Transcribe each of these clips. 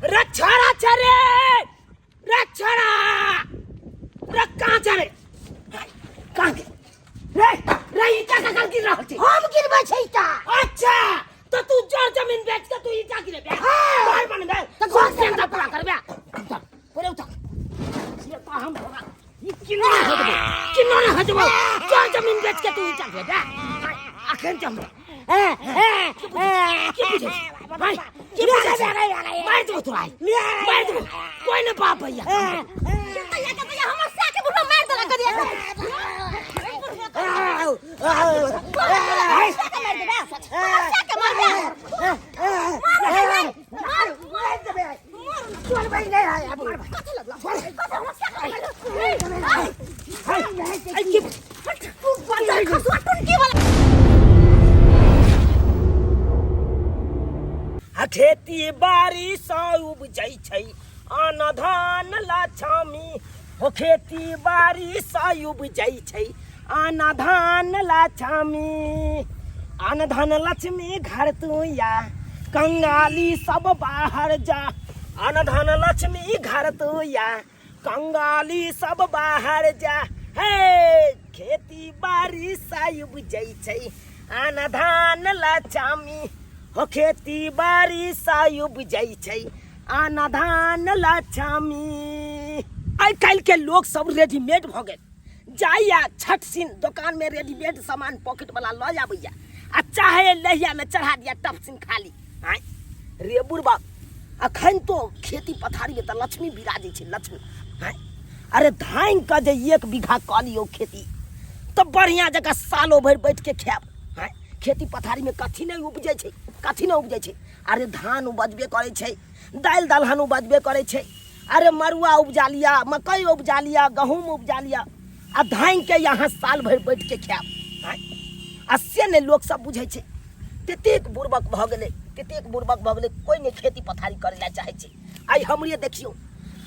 रे छोरा छे रे, रे छोरा, रे कहाँ छे रे, कहाँ गेल रे? रे ईटा कखन गिर रहल छै? हम गिरबै छै ईटा। अच्छा, तो तू जर जमीन बेच के तू ईटा गिरेबे, हाँ। घर बनबे, तऽ घर घर के अंदर पूरा करबे। उतर, पहिले उतर। से तो हम तोरा ई किनो नहि हटबो, किनो नहि हटबो। जर जमीन बेच के तू ईटा गिरेबे अखन तऽ हमरा की बुझै छी भाइ, की बुझै छी? मारि देबो तोरा आइ, मारि देबो। कोइ नहि बाप भैया। भैया के भैया, हमर साके बुढ़वा मार देलक रे। साके मार देबे, हमर साके मार दे। मार मार देबे, छोड़बै नहि है आब। कथी लगला? कथी हमर साके मार आई की तू बंदर खसुआ टुनकी वाला। आ खेती बाड़ी सँ उपजै छै अन्न धान लक्ष्मी हो, खेती बाड़ी सँ उपजै छै अन्न धान लक्ष्मी। अन्न धान लक्ष्मी घर तू या, कंगाली सब बाहर जा। अन्न धान लक्ष्मी घर तू या, कंगाली सब बाहर जा। हे खेती बाड़ी सँ उपजै छै अन्न धान लक्ष्मी हो, खेती बाड़ी सँ उपजै छै अन्न धान लक्ष्मी। आइ काल्हि के लोग सब रेडीमेड भऽ गेल जाइया, छठ सिन दोकान में रेडीमेड सामान पॉकेट वाला लऽ आबैया आ चाहे लहिया में चढ़ा दिया, टप सिन खाली। आँय रे बुढ़बा, अखन तो खेती पथारी में तऽ लक्ष्मी विराजै छै, लक्ष्मी। आँय अरे, धानि के जे 1 बीघा कऽ लियौ खेती तऽ बढ़िया जकाँ सालो भरि बैठ के खायब। आँय, खेती पथारी में कथी नहि उपजै छै, कथी नहि उपजै छै? अरे धान उपजबे करै छै, दालि दलहन उपजबे करै छै। अरे मड़ुआ उपजा लिअ, मकई उपजा लिअ, गहूँम उपजा लिअ आ धानि के यहाँ साल भरि बैठ के खायब। आँय, आ से नहि लोक सब बुझै छै। ततेक बुड़बक भऽ गेलै, ततेक बुड़बक भऽ गेलै, कोइ नहि खेती पथारी करै लए चाहै छै। आइ हमरे देखियौ,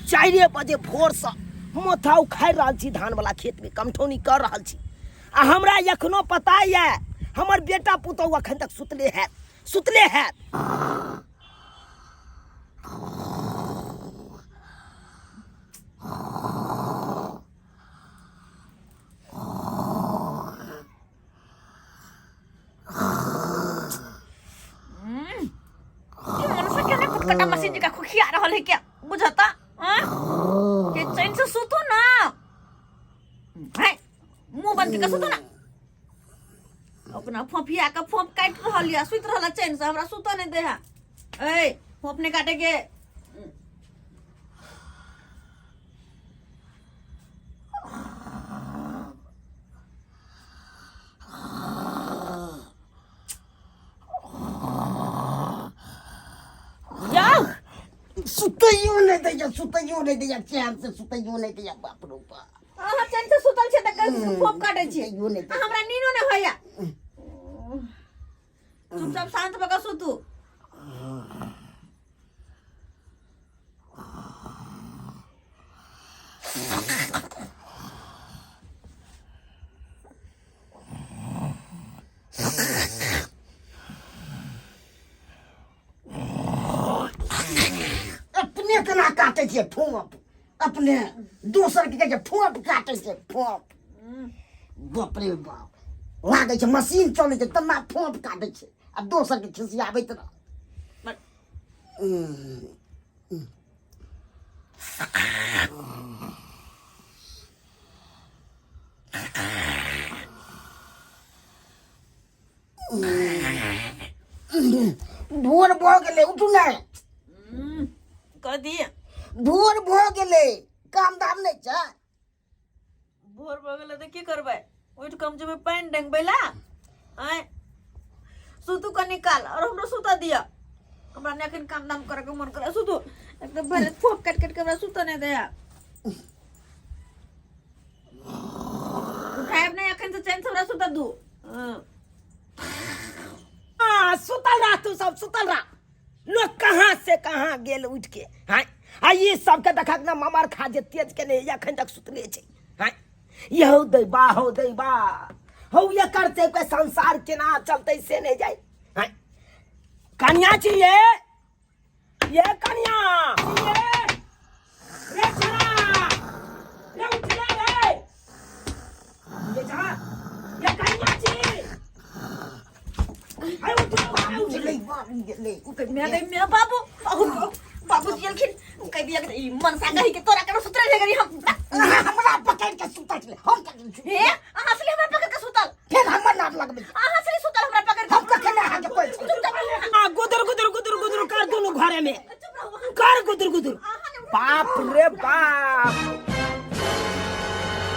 4 बजे भोरसँ माथा उखाड़ि रहल छी, धानवला खेतमे कमठौनी कऽ रहल छी आ हमरा एखनो पता यऽ हमर बेटा पुतहु अखन तक सुतले हैत, सुतले हैत। ई मनुष्य के ने कुटकटा मशीन जका खुखिया रहल है, क्या बुझता? हाँ के चैन से सुतू ना है, मुंह बंद के सुतू ना। अपना फोफिया के फोफ काटि रहल या सुति रहल चैन से, हमरा सुतऽ नहीं दे है। ए फोफ नहीं काटे के। जाओ। सुतैयो नहि दैया, सुतैयो नहि दैया, चैन से सुतैयो नहि दैया। बाप रो बाप। अहाँ चैन से सुतल छियै तऽ कैसे फोफ काटै छियै? सुतैयो नहि आ हमरा नीनो नहि होइया। चुपचाप शांत भऽ कऽ सुतू। अपने केना काटै छियै ठोप अपने, दोसर के कहै छै ठोप काटै छै ठोप। बाप रे बाप, लागै छै मशीन चलै छै तेना ठोप काटै छै आ दोसर के खिसियाबैत रह। भोर भऽ गेलै, उठू ने। कथी? भोर भऽ गेलै, काम धाम नहि छै? भोर भऽ गेलै तऽ की करबै? उठि कऽ हम जेबै पानि डेंगबै लए? आँय, सुतू कनी काल और हमरो सुतऽ दिअ। हमरा नहि एखन काम धाम करैके मन करे। सुतू एकदम भरि फोक काटि काटि के हमरा सुतऽ नहि दैया। उठायब नहि एखन से, चैन से हमरा सुतऽ दू। हाँ। हाँ, सुतल रह तू सब, सुतल रह। लोग कहाँ से कहाँ गेल उठ के। हाँ आ ई सबके देखक ना ममर खा जे तेज के नहीं अखन तक सुतले छै। हाँ यहो दैबा, हो दैबा, हो ये करते के संसार केना चलते से नहीं जाए। हाँ कन्या छी ये ये कनिया ये रे छरा रे उठला रे ये जा ये कनिया छी अरे उठलो अरे उठलो गेलै बाप गेलै मैं गई मैं बाबू बाबू बाबू जी एलखिन कह दिया कि ई मनसा कही के तोरा केना सुतरल है गरी हम अहाँ हमरा पकड़ के सुतल छलै हम कखन सुतल? हे अहाँ से हमरा पकड़ के सुतल फेर हमर नाम लगबै अहाँ से सुतल हमरा पकड़ के हम कखन अहाँके कहै छी चुप रहू आ गुदुर गुदुर गुदुर गुदुर कर दुनू घरे में चुप रहू अहाँ। कर गुदुर गुदुर अहाँ ने बाप रे बाप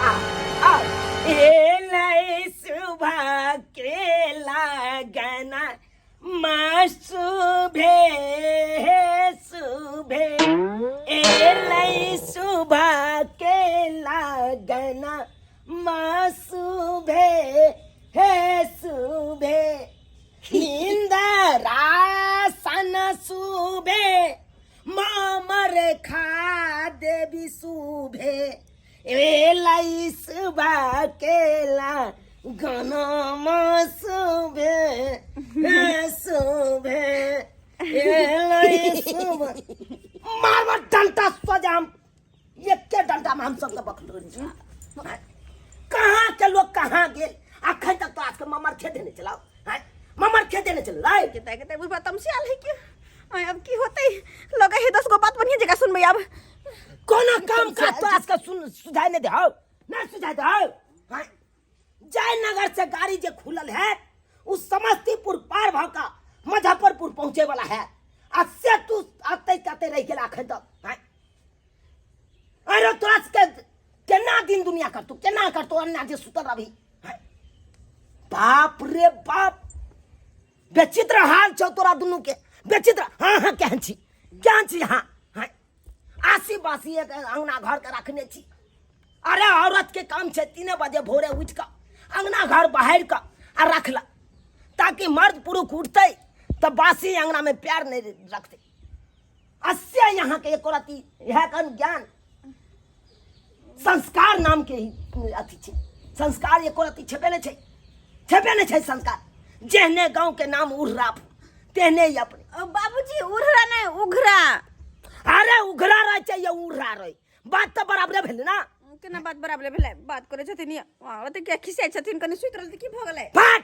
आ आ एलै सुबह के लगना माँ सुबे सुबे एलै सुबह के लगना माँ सुबे हे सुबे इंदरासन सुबे मामर खा देवी सुबे एलै सुबह केला गनमा सुबे हे सुबे एलै सुबह मारब डंटा सजाम एके डंटा में हम सबके बखलो कहाँ के लोग कहाँ गेल अखन तक तो आजके ममर खेते नहीं चलाओ हैं? ममर खेते नहीं चल रहा केते केते बुढ़बा तमसियाल है कि आय अब की होतै लगे है 10 गो बात बढ़िया जगह सुनबै आब कोनो काम काज तो आजकल सुन सुझाय नहीं दे नहीं सुझाय दे हैं? जयनगर से गाड़ी जे खुलल है उस समस्तीपुर पार भ का मुजफ्फरपुर पहुंचे वाला है आ से तू आते आते रह गेल अखन तक हैं? अरे तोरा के केना दिन दुनिया करतो केना करतो अन्ना जे सुतल अभी हैं? बाप रे बाप बेचित्र हाल छौ तोरा दुनू के बेचित्र हाँ हाँ केहन छी केहन छी हाँ हाँ आसी बासी एक अंगना घर के रखने छी अरे औरत के काम छै 3 बजे भोरे उठि कऽ अंगना घर बहारि कऽ आ रखला ताकि मर्द पुरुष उठतै तऽ बासी अंगना में प्यार नहीं रखतै अस्य यहाँ के एको रति इएह कन ज्ञान संस्कार नाम के ही अथी छै संस्कार एको रति छेबे नहि छै छेबे नहि छै संस्कार जेहने गाँव के नाम उर्रा तेहने ही अपने बाबूजी उर्रा नहीं उघरा अरे उघरा रह चाहिए उर्रा रहे बात तऽ बराबरे भेलै ना केना बात बराबरे भेलै बात करै छथिन ये ओते किया खिसियाइ छथिन कनि सुति रहल तऽ की भऽ गेलै बात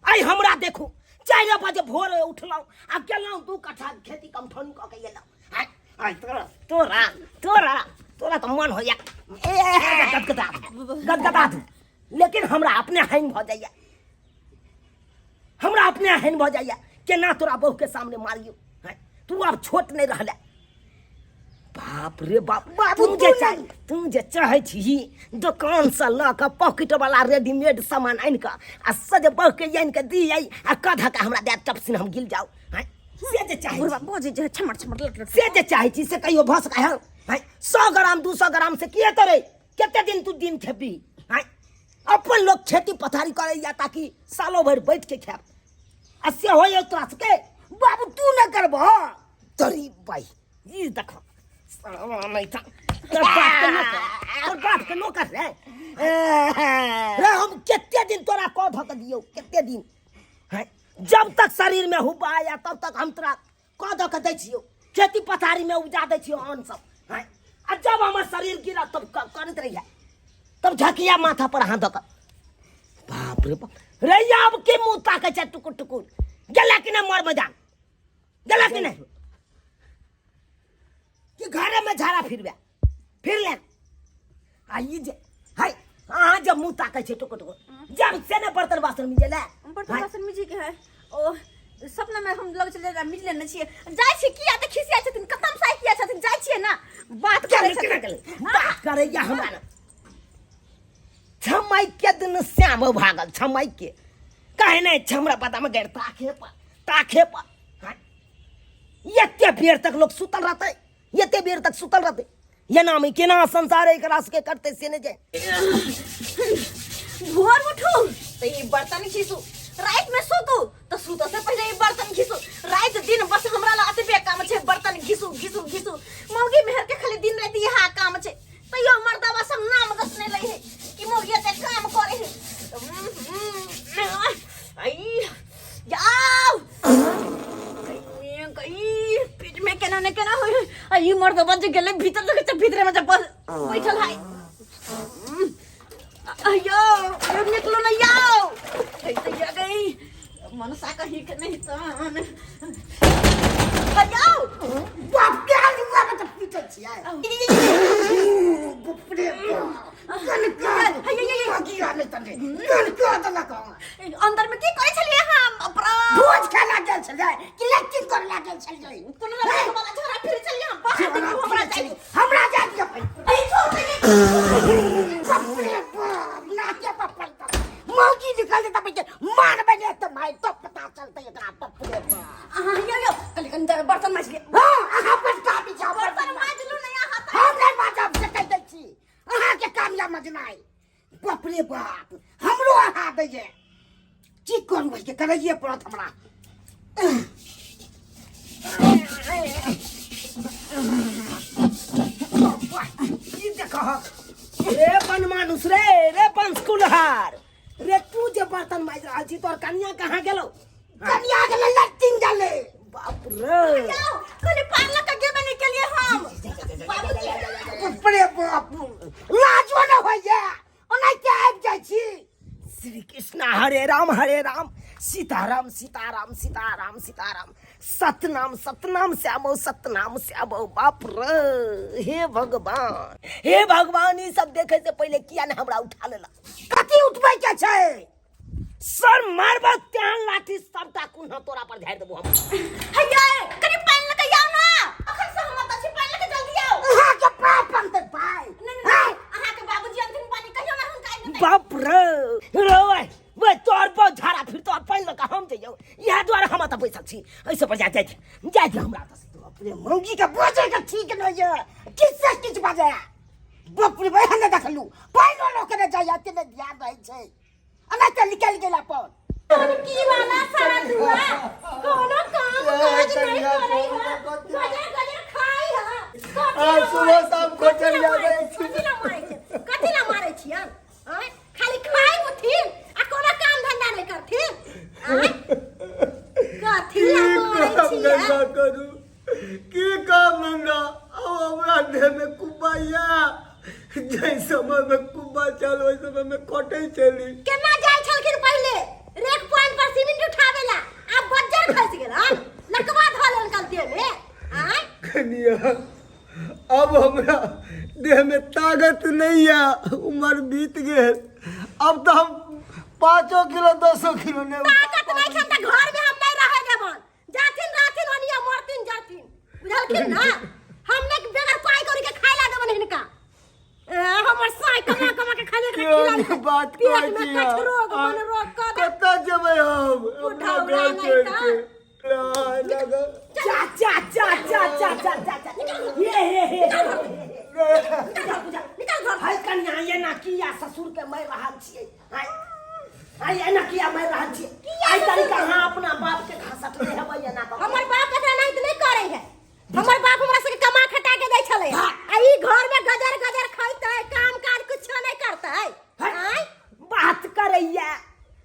आइ हमरा देखू 4 बजे भोर उठलहुँ आ गेलहुँ 2 कट्ठा खेती कमठौनी कऽ के एलहुँ आइ आइ तोरा तोरा तोरा तोरा तऽ मन होइया गदगदा गदगदा दू लेकिन हमरा अपने हानि भऽ जाइया हमरा अपने हानि भऽ जाइया केना तोरा बहू के सामने मारियौ तू आब छोट नहि रहले बाप रे बाप बाबू, तू जे तू चाह तू जे चाहै छी दोकान से लऽ कऽ पॉकेट वाला रेडीमेड सामान आनि कऽ आ सज बहू के आनि कऽ दियै आ कधा के हमरा दए टपसिन हम गिल जाउ हैं से जे चाहै बुढ़बा बजै छै छमर छमर लट लट से जे चाहै छी से कहियो भऽ सकै है हैं 100 ग्राम 200 ग्राम से किए तरे कते दिन तू दिन खेबी हैं अपन लोग खेती पथारी करैया ताकि सालो भरि बैठ के खायब आ से होइए तोरा सबके बाबू तू न करबह तोरी बाई ई देख साला नहीं था तोर बाप के नौकर तोर बाप के नौकर रे रे हम कते दिन तोरा कह धऽ के दियौ कते दिन हैं जब तक शरीर में हुब्बा आया तब तक हम तोरा कह दऽ के दै छियौ खेती पथारी में उपजा दै छियौ अन्न सब हैं आ जब हमर शरीर गिरत तब करैत रहिया तब झकिया माथा पर हाथ दऽ के बाप रे बाप रे आब के मुंह ताकै छै टुकुर टुकुर गेला कि नहि मर मैदान गेला कि नहि कि घरे में झाड़ा फिरबे फिर ले आ ई जे हाय अहाँ जब मुंह ताकै छै टुकुर टुकुर जब से ने बर्तन बासन मिजे ले बर्तन बासन मिजी के है ओ सपना में हम लग चल मिज लेने छियै जाइ छी किया तऽ खिसिया छथिन कतम साइ किया छथिन जाइ छियै ना बात करै छथिन बात करैया हमरा छमाइ के दिन श्याम भागल छमाइ के काहे नहि हमरा पता में गैर ताखे पर ताखे पर हाँ? एते बेर तक लोग सुतल रहते एते बेर तक सुतल रहते एना में केना संसार एकरा सबके करते से नहि जाए भोर उठू तऽ ई बर्तन घिसू राति में सुतू तऽ सुतऽ से पहिले ई बर्तन घिसू राति दिन बस हमरा ला एतबे काम छै बर्तन घिसू घिसू घिसू मौगी मेहर के खाली दिन राति इएह काम छै तैयो मर्दवा सब नाम रस नहि लै है कि मौगी एते काम करे है आई जाओ गई गई पेट आ ई मर्द बज गेलै भीतर, देखै छै भीतरे में जब बैठल है। अयो यो, निकलो ना याओ, कैसे या गई मनसा कहीं के नहीं तन। अयो बाप के आलू के तऽ पीटै छियै। बाप रे बाप, कनका किया नहि तने कनका देलक हँ। अंदर में की करै छलियै हम अपरा? भोज खाय ला गेल छलियै कि लैट्रिन करे ला गेल छलियै? कोनो लड़का वाला झगड़ा फिर छलियै हम बाहर। देखियौ हमरा जाइ, हमरा जाय दिअ पहिले। ई छोड़ दे। बाप रे बाप, नाके पर पड़ता मौगी निकल जेता पहिले, मारबै ने तऽ मारि तो पता चलतै एकरा। बाप रे बाप। अहाँ यो यो, कल कल बर्तन माज लिअ। हँ, अहाँ पटका जाउ। बर्तन माज लू ने अहाँ तऽ। हम नहि माजब से कहि दै छी, अहाँके काम या मजनाइ। बाप रे बाप, हमरो अहाँ दैये। की करू, एहिके करैए पड़त हमरा। ई देखहक रे बनमानुस रे, रे बंसकुलहार रे, तू जे बर्तन माजि रहल छी, तोहर कनिया कहाँ गेलौ? कनिया गेलै लैट्रिन गेलै। बाप रे। जाओ, कहले पार लग के गेबे नहीं केलिए हम बाबूजी। बाप रे बाप, लाजो नहि होइए, ओनाहिते आबि जाइ छी। श्री कृष्ण हरे राम हरे राम सीताराम सीताराम सीताराम सीताराम, सतनाम सतनाम श्यामो सतनाम श्यामो। बाप रे, हे भगवान, हे भगवान, ई सब देखे से पहले किया ने हमरा उठा लेला? कथी उठबै के छै? सर मारबो तेहन लाठी, सबटा कुन्हा तोरा पर झाड़ि देबो हम। हैया, कनि पानि लऽ के आउ ना। अखन से हम अतऽ छी, पानि लऽ के जल्दी आउ। अहाँके पाप बनतै पाइ। नहीं नहीं नहीं, अहाँके बाबूजी अंतिम पानि कहियो ना हुनका आबि देतै। बाप रे रे, ओए ओए, तोर बहुत झाड़ा फिर तो पानि लऽ कऽ हम जइयौ? इएह दुआरे हम एतऽ बैसल छी। एहिसँ पर जा, जाइ जाइ हमरा एतऽ से। बाप रे, मौगी के बजै के ठीक नहि यऽ, किछु से किछु बजै। बाप रे, एहन नहि देखलू, पानिओ लऽ के नहि जाइए, एते नहि ध्यान रहै छै, एनाहिते निकलि गेल अपन। की वाला सारा दुआ कोनो काम काज नहीं करे है, गजर गजर खाई है। आ, सुबह शाम खोजल जाबै छी। कथी ला मारै छै? कथी ला मारै छियन आँय? खाली खाई उठिन आ कोनो काम धंधा नहीं करथिन आँय? कथी ला की मारै काम छियन? धंधा करू, की काम धंधा? अब हमरा देह में कुब्बा या जाहि समय में कुब्बा चल, ओहि समय में कटै चली। केना जाइ छलखिन पहिले रेक पॉइंट पर सीमेंट उठावे ला, आब बज्जर खसि गेलन, लकवा धऽ लेलकन देह में आँय? कनिया, अब हमरा देह में ताकत नहीं है, उम्र बीत गेल, अब तो हम 5 किलो 10 किलो नहीं उठा। ताकत नहीं छन तऽ घर में हम नहीं रहे देबन। जाथिन रहथिन ओनिया, मरथिन जाथिन, बुझलखिन ना? हम नहीं बेगर पाई करी के खाय ला देबन हिनका। ए, हमर साई कमा कमा के खाली एकरा केहन खिला दे। बात पेट कहै में छी? कचरोग मन रोग कऽ दे। कतऽ जेबै हम अपना बुढ़ौरा घर नहि छोड़ि तऽ। के? ला, लगल। जा जा जा जा जा जा जा जा, हे हे हे। निकल घर, निकल घर। हाय कन्या, एना किया ससुर के मारि रहल छियै? हाय हाय, एना किया मारि रहल छियै? आइ तरीका अहाँ अपना बाप के घसटने हेबै एना कऽ। हमर बाप एकरा नहीं नहीं करे है। हमर बाप हमरा सबके कमा खटा के दै छलै आ ई घर में गजर गजर खैतै, काम काज कुछो नहीं करतै आँय? बात करैया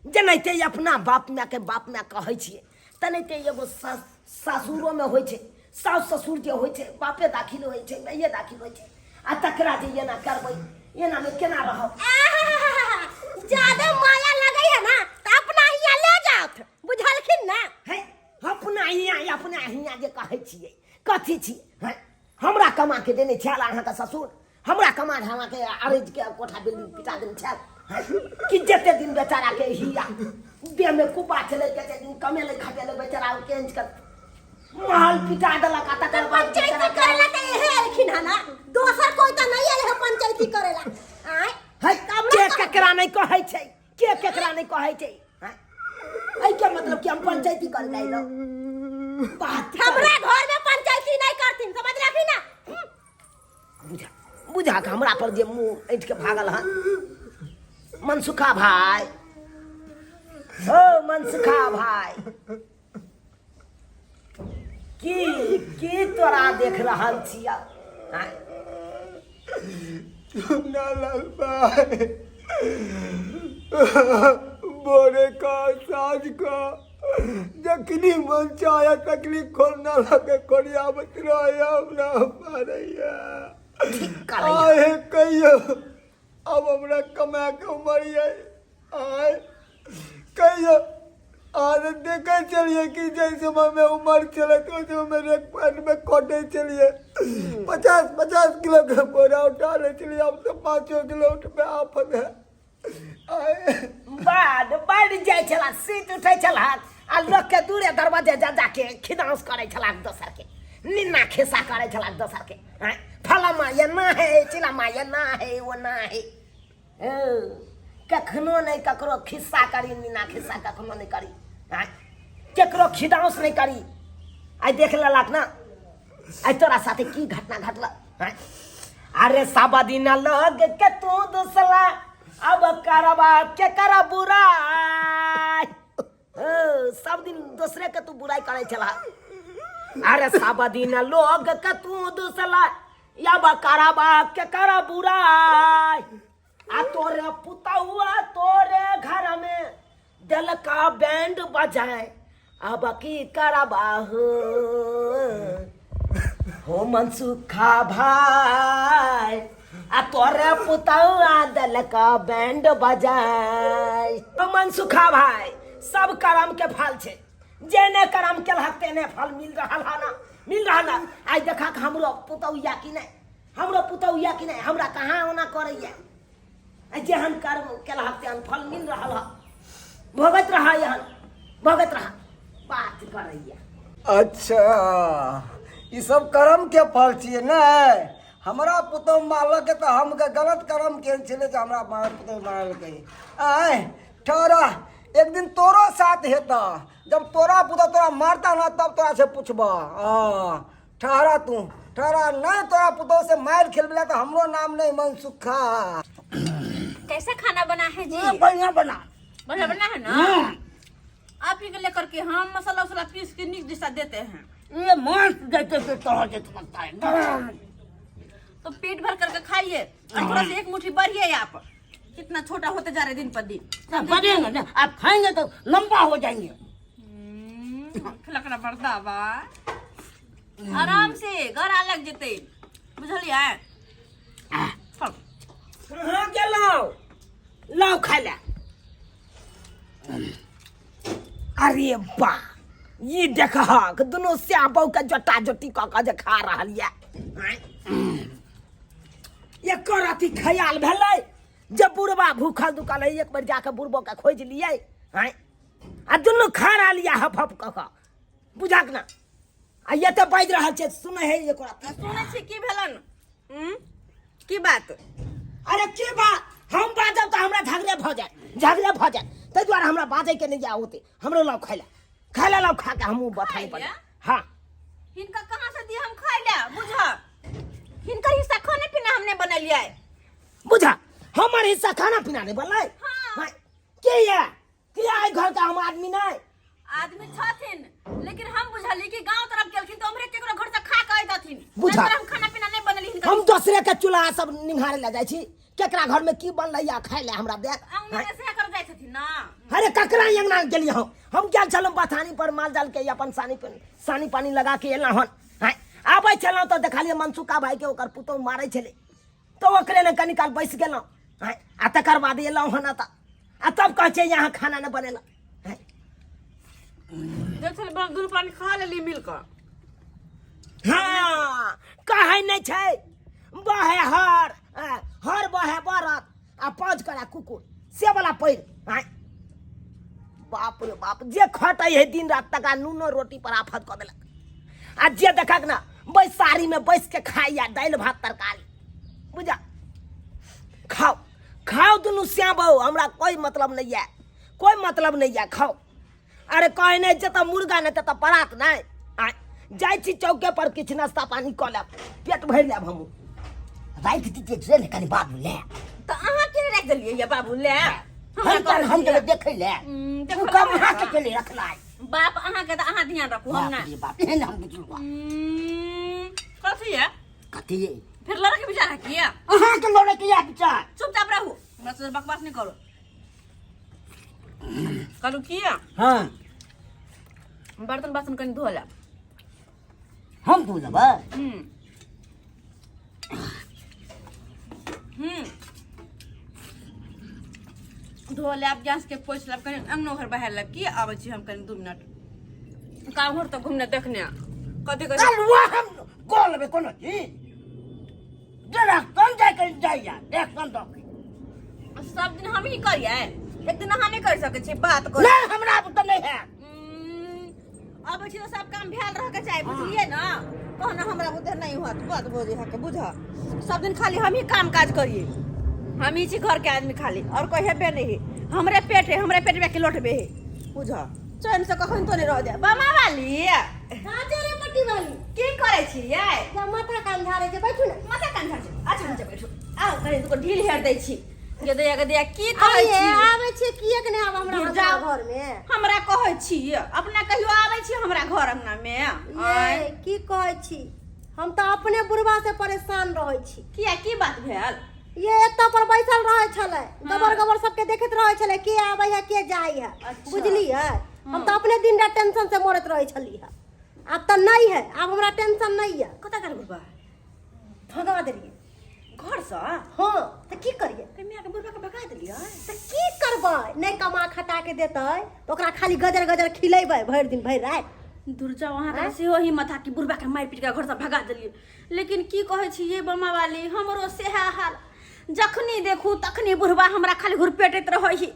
जेनाहिते अपना बाप माय के बाप माय कहै छियै, तेनाहिते एगो सास सासुरोमे होइ छै। सासु ससुर जे होइ छै, बापे दाखिल होइ छै, माइए दाखिल होइ छै। आ तकरा जे एना करबै, एनामे केना रहब? आहाहाहा, ज्यादा माया लगै है ना तऽ अपना हियाँ ले जाओ, बुझलखिन ना? है, अपना हियाँ, अपना हियाँ जे कहै छियै, कथी छियै? हैं, हमरा कमा के देने छल अहाँके ससुर? हमरा कमा अहाँके अरेज के कोठा बिल्डिंग पिटा देने छल? हैं, कि जते दिन बेचारा के हिया देह में कुबा छलै, जते दिन कमेलै खटेलै, बेचारा ओ केंच के महल पिटा देलक आ तकर बाद पंचायती बेचारा करेला तऽ इहे एलखिन हन ना, दोसर कोई तऽ नहीं एल है पंचायती करेला आँय? है, के केकरा नहि कहै छै, के केकरा नहि कहै छै? हैं? एहिके मतलब कि हम पंचायती कर लैलहुँ बात हमरा घर में पंचायती नहीं करथिन, समझ रखी ना? बुझा बुझा के हमरा पर जे मुंह ऐठ के भागल हन। मनसुखा भाई, हो मनसुखा भाई, की की तोरा देख रहल छिया? आँय? लाल भाई, भोरे का साँझ का जखनी मन चाहे तखनी खोलना लगे खोलियाबत रहे हमरा मारैया। करैया। आहे कहियो अब हमरा कमा के उमर ये आय कहियो आज देखे चलिए कि जैसे समय में उम्र चले तो वैसे में एक पैर में कटे चलिए 50-50 किलो के बोरा उठा ले चलिए, अब तो 5 किलो उठ पे आफत है। आय बाढ़ बढ़ जाइ छला, सीट उठै छला आ लोक के दूरे दरवाजे जा जाके खिदांस करै छला, दोसर के निन्ना खिस्सा करै छला दोसर के। आँय, फलामा ये ना है, चिलामा ये ना है, वो ना है। ओ, कखनो नहि ककरो खिस्सा करी, निन्ना खिस्सा कखनो नहि करी। आँय, केकरो खिदांस नहि करी। आइ देख लेलक ना, आइ तोरा साथे की घटना घटल। आँय, अरे सब दिन लोग के तू दूसला, अब करबा के कर बुराई। ओ, सब दिन दूसरे के तू बुराई करे छला। अरे सब दिन लोग के तू दूसला, अब करबा के कर बुराई। आ तोरे पुतौआ तोरे घर में दिल का बैंड बजाए, अब की करबा हो हो मनसुखा भाई। आ तोरे पुतौआ दिल का बैंड बजाए। तो मनसुखा भाई सब करम के फल छे, जेने करम केलहक तेने फल मिल रहल है ना, मिल रहल है। आइ देखा हमरो पुतौया कि नहीं, हमरो पुतौया कि नहीं, हमरा कहाँ ओना करैया। आ जेहन कर्म केलहक तेहन फल मिल रहल है, भोगैत रहा, एहन भोगैत रहा, बात करैया। अच्छा ई सब कर्म के फल छियै ने। हमरा पुतहु मारलक तऽ हम के गलत कर्म केने छलियै जे हमरा पुतहु मारलकै। आय ठहरा, एक दिन तोरो साथ हेतऽ, जब तोरा पुतहु तोरा मारता ना तब तोरा से पूछबह। हाँ ठहरा तू ठहरा, नहीं तोरा पुतहु से मारि खेलबे तऽ हमरो नाम नहीं मनसुखा। कैसा खाना बना है जी? बढ़िया बना, बढ़िया बना है ना। आप ही के लेकर के हम मसाला उसाला पीस के निक जैसा देते हैं। ये मांस देते थे तरह जैसे बनता है। तो पेट भर करके खाइए और थोड़ा सा एक मुट्ठी बढ़िए। आप कितना छोटा होते जा रहे दिन पर दिन। बढ़ेंगे ना, आप खाएंगे तो लंबा हो जाएंगे। खिलकना पड़ता बा, आराम से घर अलग जते, बुझलिए। कहाँ गेलौ लाउ खाय लए? अरे बा, ई देखहक दुनू स्या बहू के जोटा जोटी कऽ कऽ जे खा रहल यऽ। एकर अथी ख्याल भेलै जे बुढ़बा भूखल दुखल है, एक बेर जाके बुढ़बो के खोजि लियै। आँय, आ दुनू खा रहल यऽ हफ हफ कऽ कऽ, बुझक ना। आ एते बाजि रहल छै, सुनै है एको रत्ती? सुनै छी की भेलन? की बात? अरे की बात, हम बाजब तऽ हमरा झगड़े भऽ जायत, झगड़े भऽ जायत, ताहि दुआरे हमरा बाजैके नहि जाय ओते। हमरो लाउ खाय लए, खाय लए लाउ, खा के हमहूँ बथानी पर। खाय लए? हाँ। हिनका कहाँ से दिए हम खाय लए? बुझ, हिनकर हिस्सा खाने पीना हमने बनेलियै। बुझा, हमर हिस्सा खाना पीना नहि बनलै? हाँ। हाँ। के ये के आइ घर के हम आदमी नहि? आदमी छथिन, लेकिन हम बुझली कि गांव तरफ गेलखिन तो हमरे केकरो घर से खा के अइतथिन। बुझा। ताहि दुआरे हम खाना पीना नहीं बनेली हिनकर। हम दोसरे के चूल्हा सब निहारे लए जाइ छी, केकरा घर में की बनलै या खाय लए हमरा देख। अंगना में से कर जाइ छथिन ना। अरे ककरा अंगना गेलियै हम? हम गेल छलहुँ बथानी पर माल जाल के अपन सानी सानी पानी लगा के एलहुँ हन। हाँ, आबै छलहुँ तऽ देखलियै मनसुखा भाई के ओकर पुतोहु मारै छलै, तऽ ओकरे ने कनी काल बैस गेलहुँ। हाँ, आ तकर बाद एलहुँ हन तऽ आ तब कहै छै यहाँ खाना नहि बनेलक। हाँ। देख छलै बस दुनू प्राणी खा लेली मिल कऽ। हाँ, कहै नहि छै बहे हर, हाँ, हर बहे बरत आ पाँच करा कुकुर से वाला पैर। हाँ, बाप रे बाप, जे खटै है दिन रात तका नूनो रोटी पर आफत कऽ देलक, आ जे देखक ना बैसारी में बैस के खाइया दालि भात तरकारी। बुझा, खाओ खाओ दुनू श्याम बहू, हमरा कोई मतलब नहीं है, कोई मतलब नहीं है, खाओ। अरे कहे नहीं जतऽ मुर्गा नहीं ततऽ परात नहीं। आय जाइ छी चौके पर किछु नाश्ता पानी कऽ लेब, पेट भरि लेब हमहूँ। राखि दितियै से ने कनि बाबू ले। तऽ अहाँ के राखि देलियै ये बाबू ले? हम तऽ हम तऽ देखै ले। देखै तू ले। कहाँ के केले रखनाइ? बाप अहाँ के तऽ अहाँ ध्यान रखू, हम बाप ना। रे बाप, एहन हम बुझलहुँ। कथी है? कथी है? फिर लड़े के विचार है किया? अहाँ के लड़े के यह विचार। चुपचाप रहू, हमरा से बकवास नहीं करो। कहलू किया? हाँ। बर्तन बासन कनि धो लेब। हम धो लेबै। हम्म हम्म धो लेब, गैस के पोछि लेब, कनि अंगनो घर बहारि लेब। की आबै छी हम कनि 2 मिनट काम्हर तऽ घुमने देखने कथी कथी। चलुआ हम कऽ लेबै कोनो चीज। देख कोन जाय के जाइया देख कोन दऽ सब दिन हम ही करियै, एक दिन अहाँ नहि कर सकै छी बात कर। नहीं हमरा तऽ नहीं है। अबै छी तऽ सब काम भेल रह के चाही, बुझलियै ना? कहना हमरा बुझे नहीं होत बात बोझे है के बुझ। सब दिन खाली हम ही काम काज करिए, हम ही छी घर के आदमी खाली, और कोई हेबे नहीं। हमरे पेट है, हमरे पेट में के लोटबे है, बुझ। चैन से कखन तो नहीं रह जाए। बामा वाली हाँ रे पट्टी वाली की करै छी यै? जा माथा कान झाड़े छै, बैठू ने। माथा कान झाड़े छै? अच्छा अच्छा बैठू। आउ कनि दुगो ढील हेर दै छी। गदैया गदैया की कहै आइए छी? आबै छी किएक नहि आब हमरा दूर हमरा जाउ। घर में हमरा कहै छी अपना कहियो आबै छी हमरा घर अंगना में? ये की कहै छी, हम तऽ अपने बुढ़वा से परेशान रहै छी। किया, की बात भेल? ये एतऽ पर बैसल रहै छलै, गबर गबर सबके देखैत रहै छलै, के आबै है के जाइ है। अच्छा। बुझलियै? हम तऽ अपने दिन रात टेंशन से मरैत रहै छली है। आब तऽ नहि है, आब हमरा टेंशन नहीं है। कतऽ गेल बुढ़वा? भगा देलियै घरसँ। हाँ तऽ की करियै? माय के बुढ़वा के भगा देलियै तऽ की करबै? नहि कमा खटा के देतै तऽ ओकरा खाली गजर गजर खिलेबै भरि दिन भरि राति। दूर जाउ, अहाँके सेहो हिम्मत है कि बुढ़वा के मारि पीट के घरसँ भगा देलियै। लेकिन की कहै छी ये बमा वाली, हमरो सेहा हाल। जखनी देखू तखनी बुढ़वा हमरा खाली घुरपेटैत रहै ही।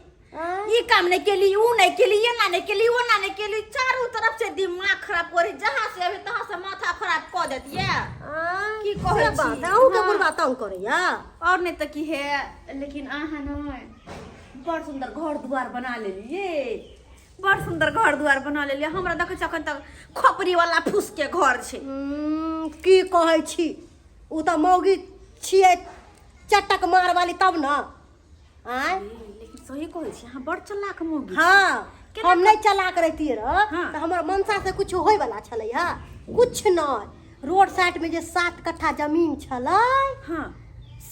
ई काम नहीं केली, ऊ नहीं केली, एना नहीं केली, ओना नहीं केली, चारू तरफ से दिमाग खराब करे, जहाँ से अबे तहाँ से माथा खराब कऽ देत ये। की कहै से बात छी? अहूँके हाँ। बुढ़वा तंग करैया? और नहीं तऽ की है। लेकिन अहाँ नहीं बड़ सुंदर घर दुआर बना लेलिए, बड़ सुंदर घर दुआर बना लेलिए। हमरा देखै छी अखन तक खोपड़ी वाला फूस के घर छै। की कहै छी, उ तऽ मौगी छियै चटक मार वाली तब न। आँय लेकिन सही कहै छी अहाँ बड़ चलाक मौगी छी। हाँ केना हम नहीं चलाक रहतियै रह हाँ। तऽ हमर मनसा से कुछ होय वाला छलै हा? कुछ नहीं। रोड साइड में जे 7 कट्ठा जमीन छलै हाँ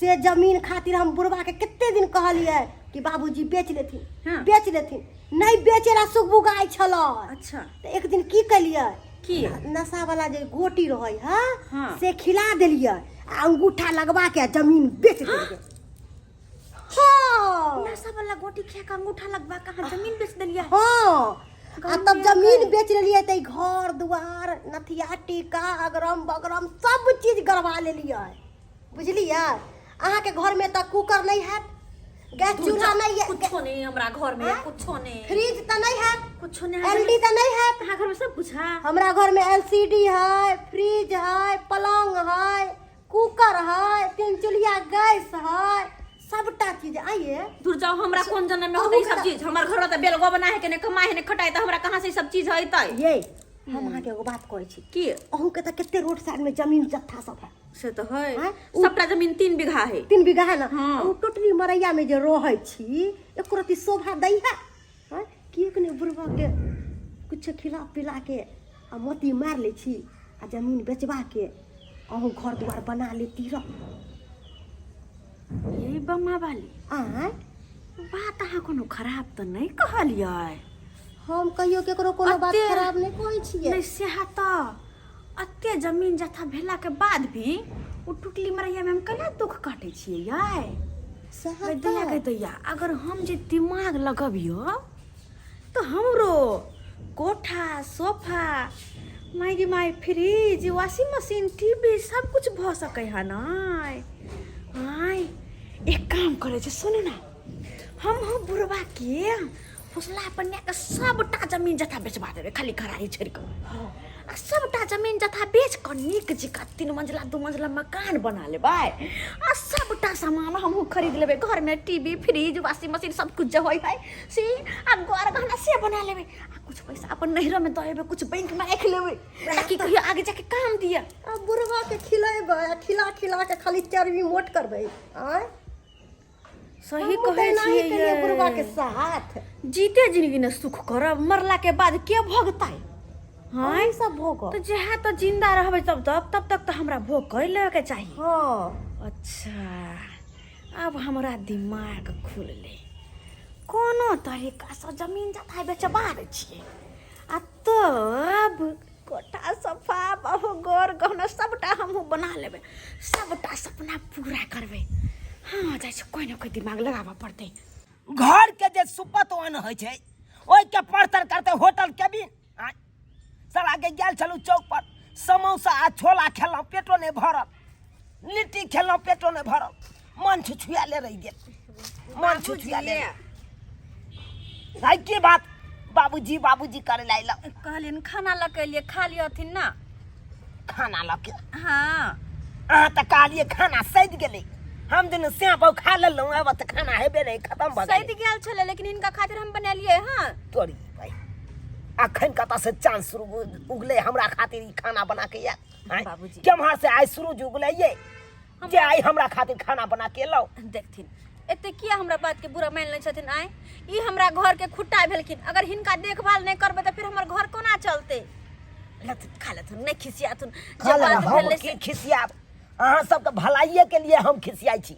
से जमीन खातिर हम बुढ़वा के कते दिन कहलियै कि बाबूजी बेच लेथिन, हाँ। बेच लेथिन, नहीं बेचे ला सुगबुगाइ छलै। अच्छा। तऽ एक दिन की केलियै? की? नशा वाला जे गोटी रहै है हाँ। से खिला देलियै आ अंगूठा लगवा के जमीन बेच देलियै। हाँ। नशा वाला गोटी खा के अंगूठा लगवा के अहाँ जमीन बेच देलियै? हाँ, आ तब जमीन बेच लेलियै तऽ ई घर दुआर नथिया टीका अगरम बगरम सब चीज गड़बा लेलियै, बुझलियै? अहाँके घरमे तऽ कुकर नहि हैत, गैस चूल्हा नहीं है, कुछो नहीं हमरा घर में। हाँ? कुछो नहीं। फ्रिज तऽ नहीं हैत, कुछो नहीं। एलडी तऽ नहीं हैत। अहाँ घर में सब कुछ है? हमरा घर में एलसीडी है, फ्रिज है, पलंग है, कुकर है, 3 चूल्हिया गैस है, सबटा चीज आइए। दूर जाओ, हमरा कोन जन्म में होतै ई सब चीज? हमर घर में तऽ बेलगो बना है के नहीं कमाए है नहीं खटाए, तऽ हमरा कहाँ से ई सब चीज होतै? ये हम अहाँके एगो बात कहै छी। की? अहूँके तऽ कते रोड साइड में जमीन जत्था सब है। से तऽ है। आँय? सबटा जमीन 3 बीघा है। 3 बीघा है ना? हाँ। ओ टोटरी मरैया में जे रहै छी एको रत्ती शोभा दै है? आँय? किएक नहि बुढ़बा के कुछ खिला पिला के आ मोती मारि लै छी आ जमीन बेचबा के अहूँ घर दुआर बना लेती रह। ये बम्मा वाली। आँय? बात अहाँ कोनो खराब तऽ नहि कहलियै। हम कहियो केकरो कोनो बात खराब नहि कहै छियै। नहि सेहा तऽ अते जमीन जथा भेला के बाद भी ओ टुटली मरैया में हम केना दुख काटै छियै यै? सएह गै दैया, तऽ। गै दैया, अगर हम जे दिमाग लगबियो तऽ हमरो कोठा सोफा माय गे my fridge washing machine TV सब कुछ भऽ सकै है नै? आँय एक काम करै छी, सुनू ना, हम बुढ़वा के फुसला पन्या के सबटा जमीन जथा बेचबा देबै, खाली घरारी छोड़ि कऽ, आ सबटा जमीन जथा बेच कऽ नीक जकाँ 3 मंजिला 2 मंजिला मकान बना लेबै आ सबटा सामान हमहूँ खरीद लेबै। घरमे टीवी फ्रिज वाशिंग मशीन सब कुछ जे होइ है से, आ गर गहना से बना लेबै, आ कुछ पैसा अपन नैहरोमे दऽ एबै, कुछ बैंकमे राखि लेबै ताकि कहियो आगे जाके काम दिअ। आ बुढ़वा के खिलेबै आ खिला खिला के खाली चर्बी मोट करबै। आँय सही हमहूँ तऽ कहै एनाही छियै केलियै यै। बुढ़वा के साथ। जीते जिंदगी ने सुख करब, मरला के बाद के भोगतै? हाँ आँय सब भोग तऽ जहाँ तऽ जिंदा रहबै तब तक, तब तक तऽ हमरा भोग कर लेबे के चाही। हाँ। अच्छा अब हमरा दिमाग खुललै, कोनो तरीकासँ जमीन जथा बेचबा दै छियै आ तब कोठा सफा बहु गोर गहना सबटा हमहूँ बना लेबै, सबटा सपना पूरा करबै। हाँ, जाइ छी, कोइ ने कोइ दिमाग लगाबऽ पड़तै। घर के जे सुपत अन्न होइ छै ओहिके परतर करते होटल केबिन। आँय, साला के गेल छलहुँ चौक पर, समोसा आ छोला खेलहुँ, पेटो नहि भरल, लिट्टी खेलहुँ, पेटो नहि भरल, मन छुछुआले रहि गेल, मन छुछुआले रहि गेल। आइ की बात बाबूजी बाबूजी करे ला अयलहुँ? कहलियनि खाना लऽ के एलियै, खा लियथिन ना। खाना लऽ के? हाँ। अहाँ तऽ कहलियै खाना सधि गेलै, हम दिन स्याह बहु खा लेलहुँ, आब तऽ खाना हेबे नहि, खतम भऽ सधि गेलै। गेल छलै, लेकिन हिनका खातिर हम बनेलियै। हाँ तोरी भाई, अखन कतऽ से चाँद शुरू उगलै हमरा खातिर ई खाना बना के आयल? आँय? बाबूजी। केम्हर से आइ सूरज उगलै ये जे आइ हमरा खातिर खाना बना के एलहुँ? देखथिन, एते किया हमरा बात के बुरा मान लै छथिन? आय, ई हमरा घर के खुट्टा भेलखिन, अगर हिनका देखभाल नहि करबै तऽ फिर हमर घर कोना चलतै? लथुन, खा लेथुन, नहि खिसियाथुन। खा जे लेना, बात हम भेलै की से खिसियाब? अहाँ सबके भलाइए के लिए हम खिसियाइ छी,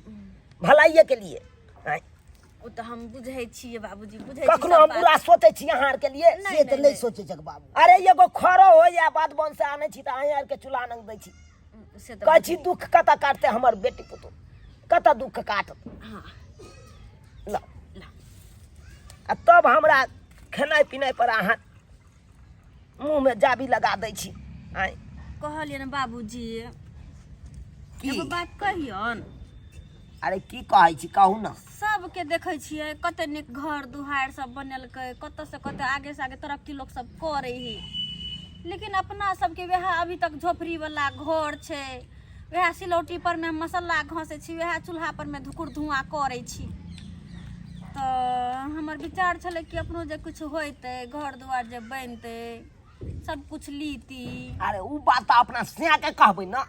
भलाइए के लिए। आँय, ओ तऽ हम बुझै छियै बाबूजी, बुझै छी कखनो सब हम बात। बुरा सोचै छी अहाँ आरके लिए? नहि, से तऽ नहि, नहि सोचै छक बाबू। अरे एगो खरो हो या बात बन से आनै छी तऽ अहाँ आरके चूल्हा नंग दै छी। से तऽ कहै छी दुख कतऽ काटतै हमर बेटी पुतोह, कतऽ दुख काटत? हाँ। ल आ तब हमरा खेनाइ पिनाइ पर अहाँ मुँहमे जाबी लगा दै छी। आँय, कहलियै ने बाबूजी, की? एगो बात कहियौन। अरे की कहै छी, कहू ने। सबके देखै छियै कते नीक घर दुहारि सब बनेलकै, कतऽ से कते आगे से आगे तरक्की लोक सब करै है, लेकिन अपना सबके वएह अभी तक झोपड़ी वाला घर छै, वएह सिलौटी पर मे मसाला घसै छी, वएह चूल्हा पर मे धुकुर धुआँ करै छी। तऽ हमर विचार छलै कि अपनो जे किछु होइतै, घर दुआर जे बनतै, सब कुछ लीती। अरे उ बात तऽ अपना सैया के कहबै ने,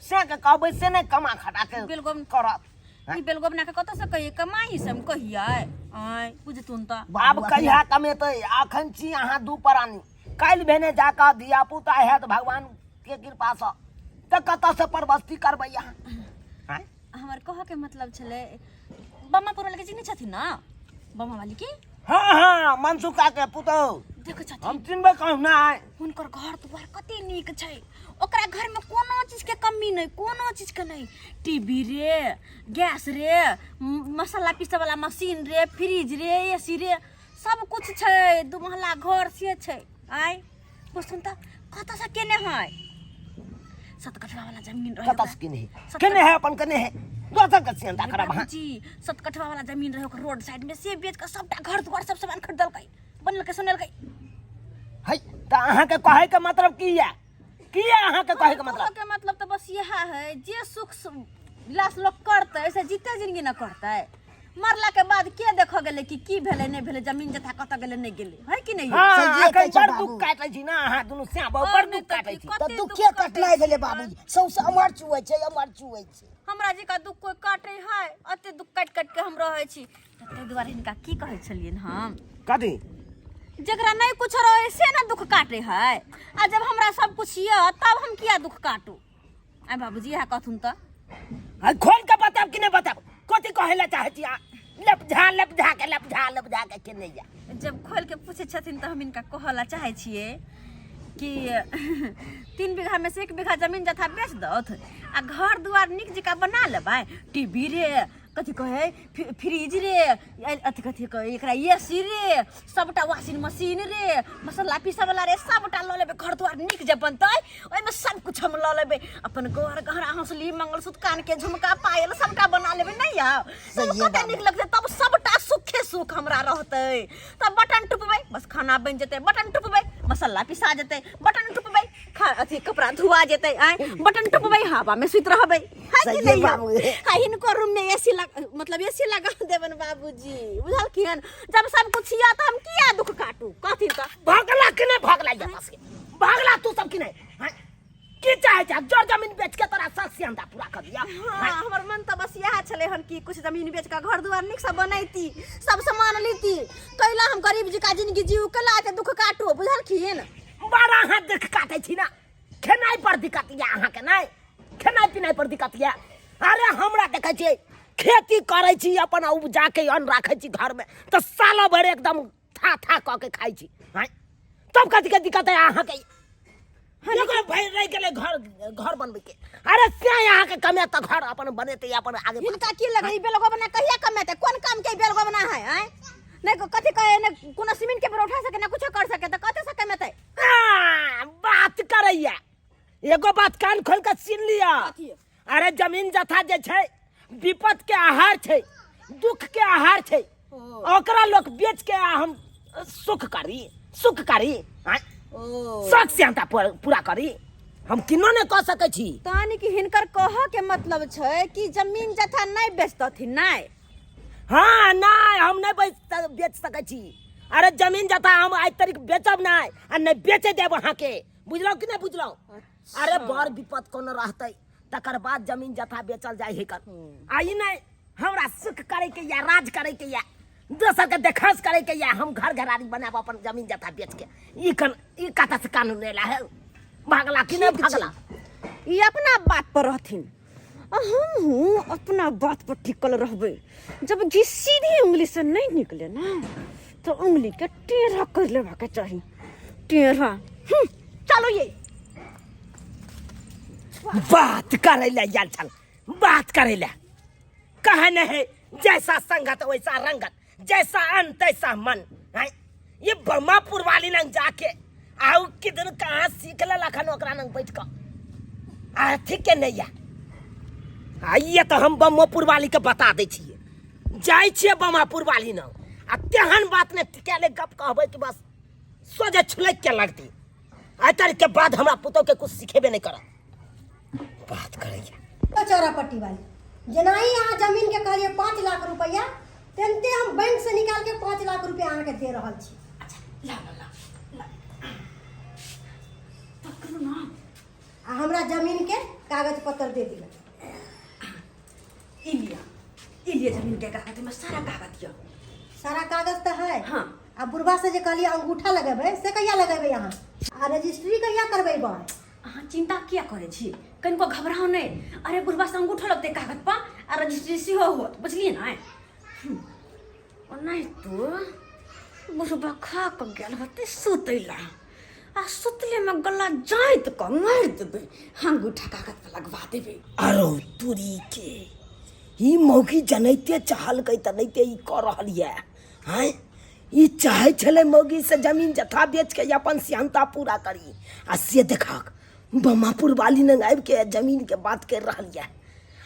सैया के कहबै से नहि कमा खटा के बिल्कुल। करत। ई बेलगोबना के कतऽ से कहियै कमाई से हम कहियै? आँय, बुझतुन तऽ। बाप कहिया कमेतै? अखन छी अहाँ दू प्राणी, काल्हि भेने जाकऽ धिया पुता हैत भगवान के कृपासँ, तऽ कतऽ से परवस्ती करबै अहाँ? आँय? हमर कहऽ के मतलब छलै, बम्मा वाली के चिन्है छथिन ने? बम्मा वाली की? हाँ हाँ, मनसुखा के पुतोहु। देखै छथिन? हम चिन्हबै कहूँ नहि। हुनकर घर दुआर कते नीक छै, ओकरा घर में कोनो चीज के कमी नहीं, कोनो चीज के नहीं। टीवी रे, गैस रे, मसाला पीसे वाला मशीन रे, फ्रिज रे, एसी रे, सब कुछ छै। दू महला घर से छै। आय बुझथुन तऽ कतऽ से केने है? सतकठवा वाला जमीन रहे। कतऽ से केने है? केने है अपन, केने है दोसर के सियंता खराब। हाँ बाबूजी, सतकठवा वाला जमीन रहे ओकर रोड साइड में, से बेच के सबटा घर दुआर सब सामान खरीदलकै, बनेलकै सोनेलकै। है तऽ अहाँके कहै के मतलब की या? की या अहाँके कहै के मतलब? कहऽ के मतलब तऽ बस इएह है, जे सुख विलास लोक करतै से जीते जिंदगी न करतै। मरला के बाद के देखऽ गेलै कि की भेलै नहि भेलै, जमीन जथा कतऽ गेलै नहि गेलै, है कि नहि? हाँ, सहिए अखन कहै छै बड़ बाबू। दुख काटै छी ने अहाँ दुनू श्याम बाबू, और बड़ नहि दुख तऽ काटै की, छी। तऽ कते दुखे दुख काटै कटनाइ छी। भेलै बाबूजी, सौंसे अमर चुअै छै, अमर चुअै छै। हमरा जेका दुख कोइ काटै है? एते दुख काटि काटि के हम रहै छी। तऽ ताहि दुआरे हिनका की कहै छलियनि हम? कथी? जकरा नहि कुछ रहै से ने दुख काटै है, आ जब हमरा सब कुछ यऽ तब हम किया दुख काटू? आइ बाबूजी, इएह कहथुन तऽ। है खोल के बताब कि नहि बताब, कथी कहै लए चाहै छी अहाँ? लपझा लपझा के, लपझा लपझा के केने या। जब खोल के पूछै छथिन तऽ हम हिनका कहऽ लए चाहै छियै कि 3 बीघा में से 1 बीघा जमीन जथा बेच दौथ आ घर दुआर नीक जकाँ बना लेबै। टीवी रे, कथी कहै, फ्रिज रे, अथी कथी कहै एकरा, एसी रे, सबटा वॉशिंग मशीन रे, मसाला पीसऽ वाला रे, सबटा लऽ लेबै। घर दुआर नीक जे बनतै ओहिमे सब कुछ हम लऽ लेबै। अपन गहर गहरा हौसली, मंगलसूत्र, कान के झुमका, पायल सबटा बना लेबै। नहि आउ तब सहिए कते बाबू। नीक लगतै, तब सबटा सुखे सुख हमरा रहतै। तब बटन टुपबै, बस खाना बनि जेतै, बटन टुपबै, मसाला पिसा जेतै, बटन टुपबै, खा अथी कपड़ा धुआ जेतै, आँय, बटन टुपबै, हवा में सुति रहबै, है कि सहिए नहीं? बाबू। आ हिनको रूम में एसी लग, मतलब एसी लगा देबन बाबूजी, बुझलखिन? जब सब कुछ यऽ तऽ हम किया दुख काटू, कहथिन तऽ। भगला कि नहि भगला ये बस के? भगला तू सब कि नहि? हैं? की चाहे छै? जर जमीन बेच के तोरा सब सियंता पूरा कर दिया? हाँ, हमर मन तऽ बस इएह छलै हन कि कुछ जमीन बेच कऽ घर दुआर नीक से बनैती, सब सामान लीती। कैला हम गरीब जी का जिंदगी जीव, कैला एते दुख काटू, बुझलखिन? बड़ा अहाँ दुख काटै छी ने, खेनाइ पर दिक्कत यऽ अहाँके? नहि खेनाइ पिनाइ पर दिक्कत यऽ? अरे हमरा देखै छियै, खेती करै छी अपन, उपजा के अन्न राखै छी घरमे, तऽ सालो भरि एकदम था था कऽ के खाइ छी। आँय, तब कथी के दिक्कत है अहाँके? एगो भाई रहि गेलै घर घर बनबै के। अरे से अहाँके कमेतै घर अपन बनेतै अपन आगे। हिनका की लगै ई बेलगो बना कहिया कमेतै? कोन काम के ई बेलगो बना है? आँय, नहि कथी कहे, नहि कोनो सीमेंट के पर उठा सके, ना कुछो कर सके, तऽ कथी से कमेतै? आ, बात करैया, एगो बात कान खोल के सुन लिया। कथी? अरे जमीन जथा जे छै विपद के आहार छै, दुख के आहार छै, ओकरा लोक बेच के आ हम सुख करी, सुख करी, आँय? ओ शौक सेहन्ता पूरा करी, हम किनो नहि कऽ सकै छी। तहन कि हिनकर कहऽ के मतलब छै कि जमीन जथा नहि बेचतथिन? नहि। हाँ, नहि, हम नहि बेच सकै छी। अरे जमीन जथा हम आइ तारीख बेचब नहि आ नहि बेचे देब अहाँके, बुझलहुँ कि नहि बुझलहुँ? अरे बड़ विपद कोनो रहतै तकर बाद जमीन जथा बेचल जाइ है कर। आ ई नहि, हमरा सुख करे के या राज करे के या दोसर के देखांस करे के या हम घर घरारी बनाब अपन जमीन जथा बेच के, ई कन ई कतऽ से कानून एला है? भागला कि नहि भागला? ई अपना बात पर रहथिन आ हमहूँ अपना बात पर टिकल रहबै। जब घी सीधी उंगली से नहीं निकले ना तो उंगली के टेढ़ा कर लेवा के चाही, टेढ़ा। चलो ये बात करे ला आयल छल, बात करे ला कहे नहीं है, जैसा संगत वैसा रंगत, जैसा अन्न तैसा मन। हैं? ये बमापुर वाली नंग जाके आउ किदन कहाँ सीख लेलखन ओकरा नंग बैठ कऽ आर्थिक के नहीं या आइए तो हम बमोपुर वाली के बता दै छियै, जाइ छियै बमापुर वाली नंग आ तेहन बात ने टिकेले गप कहबै कि बस सोझे छुलक के लगती। आइ तारीख के बाद हमरा पुतोह के कुछ सिखेबे नहीं करत। बात करैया चौरा पट्टी वाली, जेनाही अहाँ जमीन के कहलिए 5 लाख रुपया, तेनते हम बैंक से निकाल के 5 लाख रुपया अहाँ के दे रहल छी। अच्छा, ला ला ला ला, पकड़ू ना। आ हमरा जमीन के कागज पत्र दे दिअ। ई लिअ, ई लिअ जमीन के कागज, में सारा कागज यऽ। सारा कागज तऽ है। हाँ। आ बुढ़वा से जे कहलिए अंगूठा लगेबै, से कहिया लगेबै अहाँ? आ रजिस्ट्री कहिया करबै बड़? अहाँ चिंता किया करै छी, कनिको घबराउ नहि। अरे बुढ़वा से अंगूठो लगतै कागज पर आ रजिस्ट्री सेहो होत, बुझलियै ने? ओनाहि तो बुढ़वा खा कऽ गेल होतै सुतै ला, आ सुतले में गला जाइत कऽ मारि देबै, अंगूठा कागज पर लगवा देबै। अरो तुरी के ई मौगी जनैते चाहलकै तनैते ई कऽ रहल यऽ। आँय, ई चाहै छलै मौगी से जमीन जथा बेच के अपन सिहंता पूरा करी, आ से देखक बमापुर वाली नंग आबि के जमीन के बात कर रहल यऽ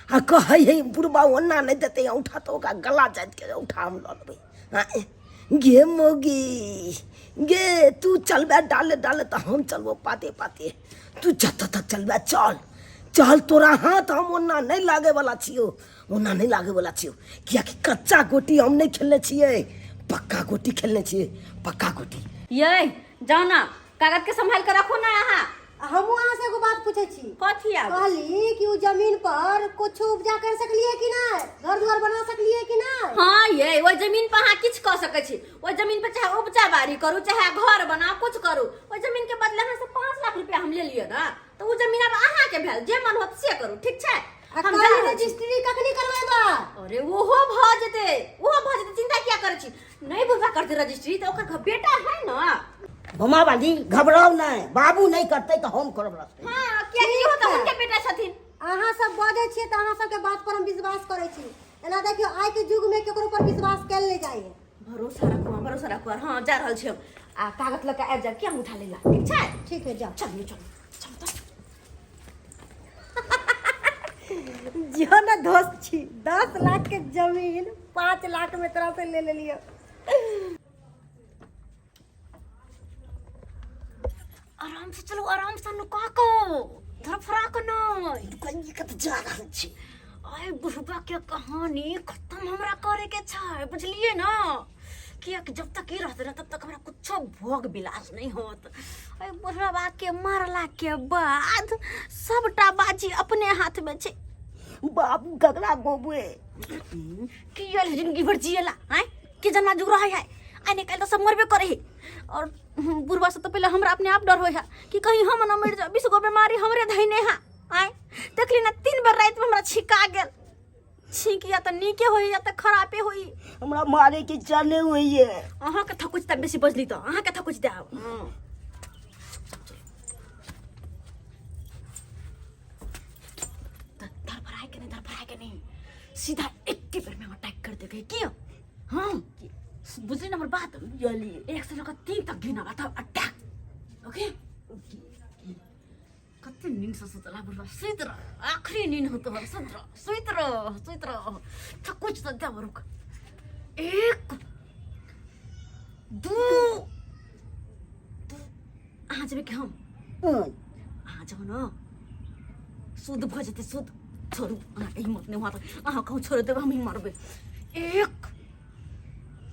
आ कहै है बुढ़बा ओना नहि देतै औंठा तऽ ओकरा गला जाइत के औंठा हम लऽ लेबै। आँय गे मौगी गे, तू चलबे डाले डाले तऽ हम चलबो पाते पाते, तू जतऽ तक चलबे चल चल, तोरा हाथ हम ओना नहि लागे वाला छियौ, ओना नहि लागे वाला छियौ, कियाकि कच्चा गोटी हम नहि खेलने छियै, पक्का गोटी खेलने छियै, पक्का गोटी। ये जाओ ना, कागज के संभाल के रखो ना अहाँ। आ हमहूँ अहाँ से एगो बात पूछै छी। कथी आब? कहली कि उ जमीन पर कुछ उपजा कर सकलिए कि नहीं, घर दुआर बना सकलिए कि नहीं? हाँ ये ओहि जमीन पर अहाँ किछु कऽ सकै छी, ओहि जमीन पर चाहे उपजा बाड़ी करू चाहे घर बनाउ कुछ करू। ओहि जमीन के बदले अहाँ से 5 लाख रुपया हम ले लिअ ना, तऽ ओ जमीन आब अहाँ के भेल, जे मन होत से करू, ठीक छै? आ हम जा काल्हि रहल छी। रजिस्ट्री कखनी करवेबा? अरे ओहो भऽ जेतै, ओहो भऽ जेतै, चिंता किया करै छी? नहीं बुढ़वा करते रजिस्ट्री तो ओकर बेटा है ना। घुमा बाली, घबराओ नहीं, बाबू नहीं करते तो हम करब रजिस्ट्री। हाँ, किया कि इहो तो हुनके बेटा छथिन। अहाँ सब बजै छियै तऽ अहाँ सबके बात पर हम विश्वास करै छी। एना देखियौ आइ के युग में केकरो पर विश्वास कयल नहि जाइ है। भरोसा रखू, हाँ, भरोसा रखू। हाँ जा रहल छी हम, आ कागज लऽ के आबि जायब कि अंगूठा लै ला, ठीक छै? ठीक है, जाओ। चलिए चलू चलू तऽ। जियो ना दोस्त छी, 10 लाख के जमीन 5 लाख में तोरा से ले लेलियो। आराम से चलू, आराम से, नुका को धड़फड़ा के नहीं। कहीं कत जा रहल छी। आइ बुढ़बा के कहानी खत्म हमरा करे के छै, बुझलिए ना? कियाकि जब तक ई रहते ना तब तक हमरा कुछो भोग विलास नहीं होत। अरे बुढ़वा के मारला के बाद सबटा बाजी अपने हाथ में छै। बाबू ककरा गोबे की आयल जिंदगी भर जियला, आँय के जना जुग रहे है, आइ निकालि तऽ सब मरबे करे है। और बुढ़वा से तो पहले हमरा अपने आप डर होय है कि कहीं हम न मर जाओ, 20 गो बीमारी हमरे धैने है। आँय देखली ना 3 बेर राति में हमरा छिका गेल, छींक या तऽ नीके होई या तऽ खराबे होई। हमरा मारे के इच्छा नहीं होई है। अहाँ के थकुच तऽ बेसी बजली तऽ अहाँ के थकुच देब। सीधा एके बेर में अटैक कर देबै की हाँ बुझली न हमर बात? बुझलिए। 1 से लऽ कऽ 3 तक गिनब आ तब अटैक। ओके, कते नींद से सुतला बुढ़वा, सुति रह, आखिरी नींद हो तोहर, सुति रह, सुति रह, सुति रह, थकुच तऽ देब, रुक, 1 2 2, अहाँ जेबै कि हम? अहाँ जाउ ने, शुद्ध भऽ जेतै, शुद्ध। छोड़ू, अहाँके हिम्मत नहि हुआ तऽ अहाँ कहूँ छोड़ि देबै, हमही मारबै। 1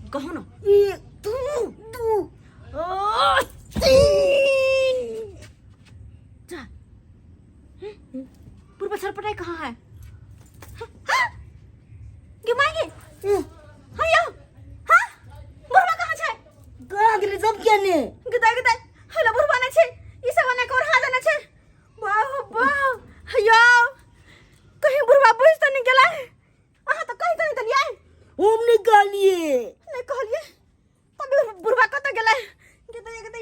कहू ने, 1 2 2 3 4। पूर्व सरपटाई कहाँ है? गे माय गे, हाँ यो, हाँ बुढ़वा कहाँ छै? कहाँ गेलै सब किया ने? गदा गदा, हेलो, बुढ़वा नहि छै, ई सब ने कोर हाल ने छै। वाह वाह, यो कहीं बुढ़वा बुझ तऽ नहि गेलै? अहाँ तऽ कहि तऽ नहि देलियै। हम नहि कहलियै। नहि कहलियै तब बुढ़वा कतऽ गेलै? गदा गदा,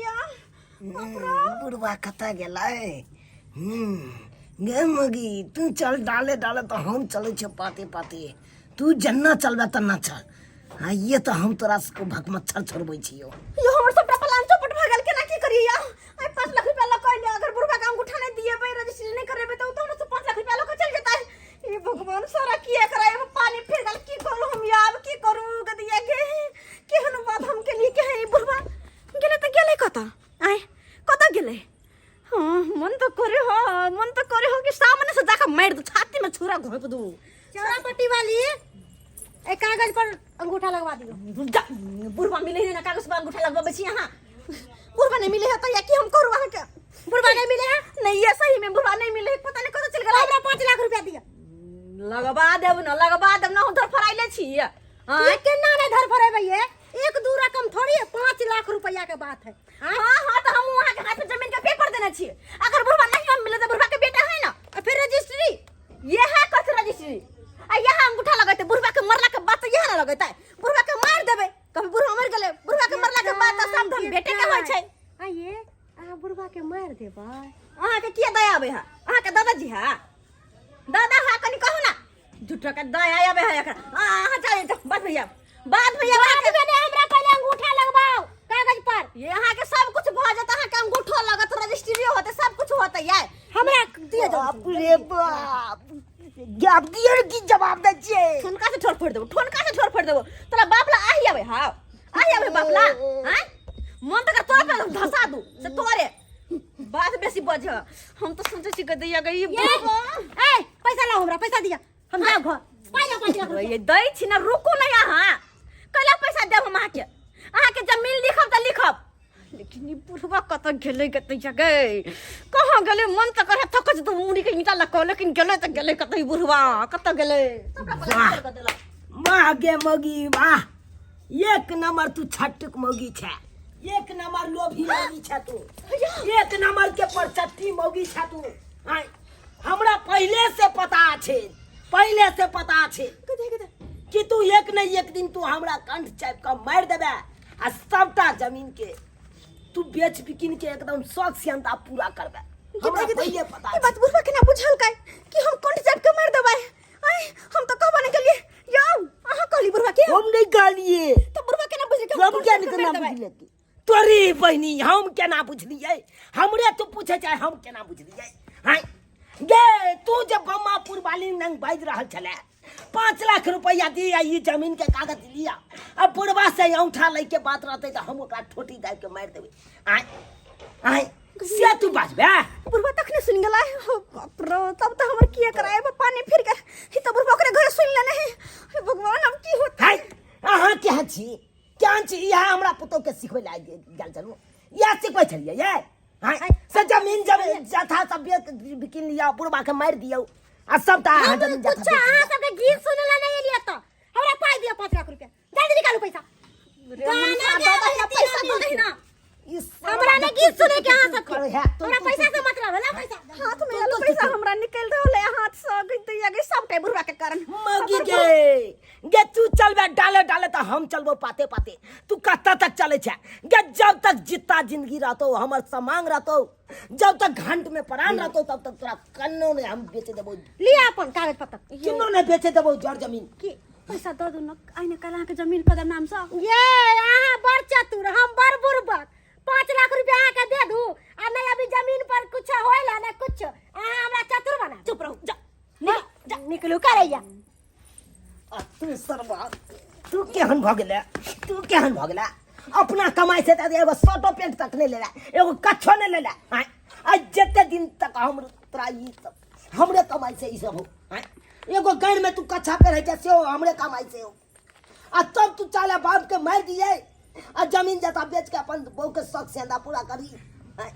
बाप रे, बुढ़वा कतऽ गेलै? गे मगी, तू चल डाले डाले, तऽ हम चलै छियौ पाते पाते। तू जन्ना चलबे तन्ना चल। हाँ, ये तऽ हम तोरा सबके भकमच्छर छोड़बै छियौ। यो हमर सबटा प्लान चौपट भऽ गेल। केना की करियै यौ? आइ 5 लाख रुपया लऽ कऽ अयलै, अगर बुढ़वा के अंगूठा नहि दिएबै, रजिस्ट्री नहि करेबै, तऽ ओ तऽ हमरा से 5 लाख रुपया लऽ कऽ चलि जेतै। हे भगवान, सारा किया कराय पानी फिर गेल। की करू हम आब? की करू गदिया के? केहन बात हम केलियै? के ई बुढ़वा गेलै तऽ गेलै कतऽ? आँय, कतऽ गेलै? हाँ, मन तो करे हो, मन तो करे हो कि सामने से जाकर मार दू, छाती में छुरा घोंप दू। चौरापट्टी वाली, एक कागज पर अंगूठा लगवा दियो। जा, बुढ़वा मिले है ना, कागज पर अंगूठा लगवाबै छी अहाँ। बुढ़वा नहीं मिले है तो या की हम करू अहाँ के? बुढ़वा नहीं मिले है? नहीं, ये सही में बुढ़वा नहीं मिले है, पता नहीं कतऽ चल गेलै। हमरा 5 लाख रुपया दिया। लगवा देब न, लगवा देब न, हम धरफड़ाइले छी। ये केना नहीं धरफड़ेबै? ये एक दू रकम थोड़ी है, 5 लाख रुपया के बात है। हाँ हाँ, तो हम वहाँ के हाथ में जमीन का पेपर देने छियै। अगर बुढ़वा नहीं हम मिले तो बुढ़वा के बेटा है ना, और फिर रजिस्ट्री ये है, कथ रजिस्ट्री आ यहाँ अंगूठा लगेते? बुढ़वा के मरला के बाद तो यहाँ ना लगेते। बुढ़वा के मार देबै, कभी बुढ़वा मर गेलै, बुढ़वा के मरला के बाद तो सब धन बेटे के होइ छै। आ ये अहाँ बुढ़वा के मार देबै? अहाँ के किया दया आबै है? अहाँ के दादाजी है, दादा है, कनी कहू ना, झूठो के दया आबै है एकरा। अहाँ जाउ जाउ, बात भैया, बात भैया, बाद में नहीं, हमरा पहले अंगूठा लगवाओ कागज पर। ये अहाँ के सब कुछ भऽ जात, अहाँ के अंगूठो लगत, रजिस्ट्रियो होते, सब कुछ होते ये। हमरा दिए जाओ। बाप रे बाप, आब दियर की जवाब दै छियै? ठुनका से ठोर फोड़ देबो, ठुनका से ठोर फोड़ देबो। तोरा बाप ला आही आबै, हाँ आही आबै बाप ला। हैं, मन त कर तोरा पे धसा दू से तोरे बात बेसी बज। हम तो सोचे छी गदैया गई। ए, पैसा लाओ, हमरा पैसा दिया, हम जाओ घर। पाइ लाओ, 5 लाख रुपया। ये दै छी ना, रुकू ना अहाँ, कैला पैसा देब हम अहाँके? अहाँके जमीन लिखब तऽ लिखब, लेकिन ई बुढ़वा कतऽ गेलै गदैया गई, कहाँ गेलै? मन तऽ करे थकच दू मुड़ी के ईंटा लग, लेकिन गेलै तऽ गेलै कतऽ? ई बुढ़वा कतऽ गेलै? सबटा वाह। प्लान कर देलक। वाह गे मौगी वाह, एक नंबर तू छटुक मौगी छै, एक नंबर लोभी मौगी छै तू, एक नंबर के परचट्टी मौगी छै तू। आँय, हमरा पहिले से पता छै, पहिले से पता छै कि तू एक ने एक दिन तू हमरा कंठ चापि कऽ मारि देबे आ सबटा जमीन के तू बेच बिकिन के एकदम शौक सियंता पूरा करबे। हमरा पहिले पता ई छै। बात बुढ़वा केना बुझलकै कि हम कंठ चापि के मारि देबै? आँय, हम तऽ कहबो नहि केलियै यौ। अहाँ कहली बुढ़वा के? हम नहीं कहलिए। तऽ बुढ़वा केना बुझलकै? हम कंठ क्या चापि के केना मारि देबै? बुझलियै? तोरी बहिनी, हम केना बुझलियै? हमरे तू पूछे चाहे, हम केना बुझलियै? आँय गे, तू जे बम्मापुर वाली नंग बाजि रहल छलै, 5 लाख रुपया दिया, ई जमीन के कागज लिया, आ बुढ़वा से औंठा लै के बात रहतै तऽ हम ओकरा ठोटी दाबि के मारि देबै। आँय आँय, से तू बाजबे? बुढ़वा तखने सुनि गेलै। हो बाप रे, तब तऽ हमर किए करायब पानी फिर गेल। ई तऽ बुढ़वा ओकरे घरे सुनि लेने है। हे भगवान, अब की होतै? हाय, अहाँ केहन छी, केहन छी? इएह हमरा पुतोह के सिखबै लए गेल छलहुँ, इएह सिखबै छलियै ये? आँय, से जमीन जब जथा सब बिकिन लिअ, बुढ़वा के मारि दियौ आ सबटा अहाँ हम जमीन जथा कुछ बेच अहाँ लिअ। सबके गीत सुनला नहीं एलियै तऽ हमरा पाइ दिअ, 5 लाख रुपया जल्दी निकालू पैसा। रे गाना मनसा, गाबै दऽ दही ना, तीन पैसा आदमी। दऽ दही ना। ई साला हमरा ने गीत सुने के अहाँ सबके करे है, हमरा पैसा से मतलब है, ला पैसा। हाथ में आयल पैसा हमरा निकलि रहल है हाथ से, गई दैया गई, सबटा बुढ़वा के कारण। मौगी के गे तू चलबे डाले डाले तऽ हम चलबो पाते पाते। तू कतऽ तक चलै छै गे? जब तक जित्ता जिंदगी रहतौ, हमर समांग रहतौ, जब तक घंट में प्राण रहतौ, तब तक तोरा कन्नो नहीं हम बेचे देबो। लिअ अपन कागज पत्तर। किन्नो नहीं बेचे देबो जर जमीन। की पैसा दऽ दू न, आइ ने काल्हि अहाँके जमीन कदम नामसँ। ये अहाँ बड़ चतुर, हम बड़ बुड़बक। 5 लाख रुपया अहाँके दे दू आ नहीं अभी जमीन पर कुछ होइला ना कुछ, अहाँ हमरा चतुर बना। चुप रहू, जा। निकल, निकलू करैया। आ तू सरवा, तू केहन भऽ गेलै? तू केहन भऽ गेलै? अपना कमाइ से तऽ एगो शर्टो पेंट तक नहि लेला, एगो कच्छो नहि लेला। आँय, आ जते दिन तक हम तोरा ई सब हमरे कमाइ से ई सब हो। आँय, एगो गाँव में तू कच्छा पहिरै छै, सेहो हमरे कमाइ से हो। आ तब तू चाले बाप के मारि दिए आ जमीन जथा बेच के अपन बहू के शौक सेंधा पूरा करी। आँय,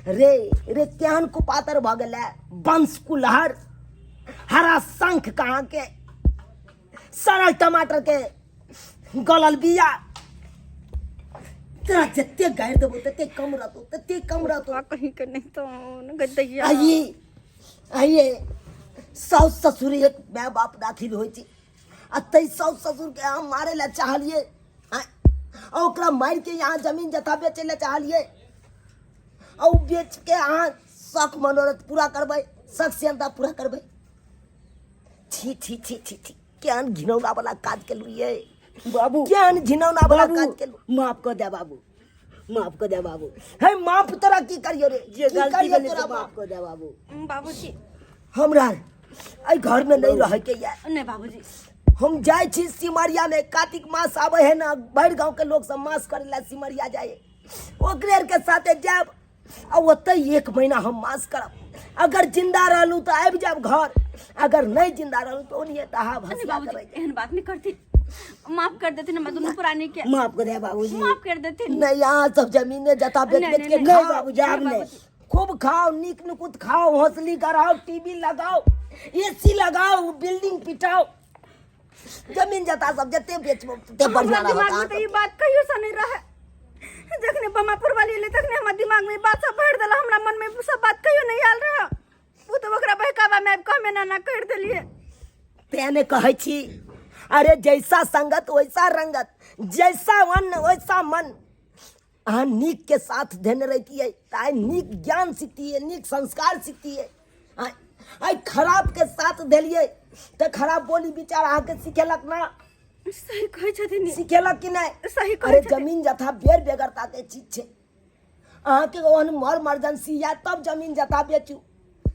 रे रे केहन कुपातर भऽ गेलै वंश कुलहर, हरा शंख कहाँ के, सड़ल टमाटर के गलल बिया। तोरा जते गारि देबो तते कम रहतो, तते कम रहतो। कहीं के नहीं तो गदैया। आइए आइए, साउस ससुर एक माय बाप दाखिल होइ छै आ तै साउस ससुर के हम मारे ला चाहलिए आ ओकरा मारि के यहाँ जमीन जथा बेचे ला चाहलिए आ उ बेच के अहाँ शौक मनोरथ पूरा करबै, शौक सेहन्ता पूरा करबै। छी छी छी छी छी, केहन घिनौना वाला काज केलु ये बाबू, केहन घिनौना वाला बाबू, काज केलु। माफ कर दे बाबू, माफ कर दे बाबू। हे माफ तोरा की करियो रे? जे की गलती करियो भेलै तोरा से माफ? माफ कर दे बाबू। बाबूजी, हमरा एहि घर में नहीं रहे के या। नहीं बाबूजी। हम जाइ छी सिमरिया में, कार्तिक मास आवे है ना, भरि गांव के लोग सब मास करे ला सिमरिया जाए, ओकरे आर के साथे जायब आ ओतै 1 महीना हम मास करब। अगर जिंदा रहलू तो आबि जायब घर, अगर नहीं जिंदा रहलू तो ओनिये तहा नहीं भसिया बाबूजी, करै। एहन बात नहीं करती, माफ कर देती ना दोनों पुरानी के। माफ कर दे बाबूजी, माफ कर देती। नहीं, यहाँ सब जमीने जता बेच नहीं, बेच के नहीं, खाओ। नहीं बाबूजी, आब नहीं नहीं। बाबूजी। खूब खाओ, नीक नुकुत खाओ, हौसली कराओ, टीवी लगाओ, एसी लगाओ, बिल्डिंग पिटाओ, जमीन जता सब जते बेचबो तते बढ़िया हमरा रहत। दिमाग में तो ई बात कहियो से नहीं रहे। जखने बमापुर वाली एलै तखने हमरा दिमाग में ई बात सब भरि देला, हमरा मन में सब बात कहियो नहीं आयल रहे। ओ तऽ ओकरा बहकावा में आबि कऽ हमे एना एना करि देलियै। तें ने कहै छी, अरे जैसा संगत वैसा रंगत, जैसा वन वैसा मन। अहाँ नीक के साथ देने रहितियै तऽ आइ नीक ज्ञान सिखतियै, नीक संस्कार सिखतियै। आइ खराब के साथ देलियै तऽ खराब बोली विचार अहाँके सिखेलक ना? सही कहै छथिन। सिखेलक कि नहि? सही कहै अरे छथिन। जमीन जथा बेर बेगरता के चीज छै। अहाँके ओहन मर मर्जेंसी या तब जमीन जथा बेचू,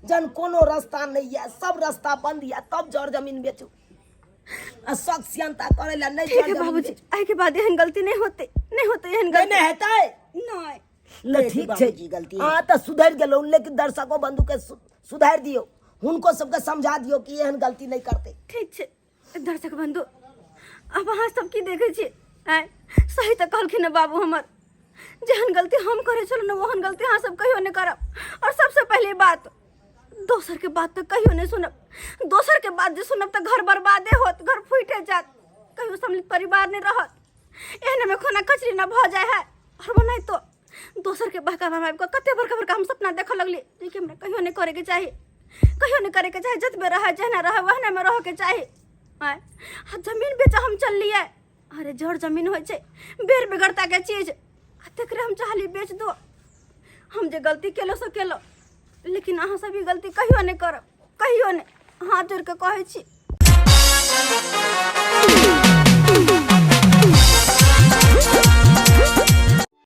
जन कोनो रास्ता नहीं है, सब रास्ता बंद है, तब जर जमीन बेचू। आ शौक सियंता करे ला नहीं ठीक जर है जमीन बाबूजी, बेचू। आइ के बाद एहन गलती नहीं होते, नहीं होते एहन नहीं गलती। नहीं हेतै? नहीं। तऽ ठीक छै बाबूजी, गलती अहाँ तऽ सुधरि गेलहुँ, लेकिन दर्शको बंधु के सुधारि दियौ, हुनको सबके समझा दियौ कि एहन गलती नहीं करतै। ठीक छै दर्शक बंधु, अब अहाँ सब की देखै छी? आँय, सही तऽ कहलखिन हँ बाबू हमर, जेहन गलती हम करै छलहुँ ने ओहन गलती अहाँ सब कहियो नहि करब। और सबसे पहले बात, दोसर के बात तऽ कहियो नहि सुनब। दोसर के बात जे सुनब तऽ घर बर्बादे होत, घर फूटे जात, कहियो सम्मिलित परिवार नहि रहत। एहन में खाना कचरी न भऽ जाय है। और ओनाहितो तो दोसर के बहकावा में आबि कऽ कते बड़का बड़का हम सपना देखऽ लगली, जे कि हमरा कहियो नहि करैके चाही, कहियो नहि करैके चाही। जतबे रहै जहना रहै ओहना में रहऽके चाही। आँय, आ जमीन बेच हम चललियै। अरे जड़ जमीन होइ छै बेर बेगरता के चीज, आ तकरे हम चाहली बेच दो। हम जे गलती केलहुँ से केलहुँ, लेकिन अहाँ सब ई गलती कहियो नहि करब, कहियो नहि, हाथ जोड़ि कऽ कहै छी।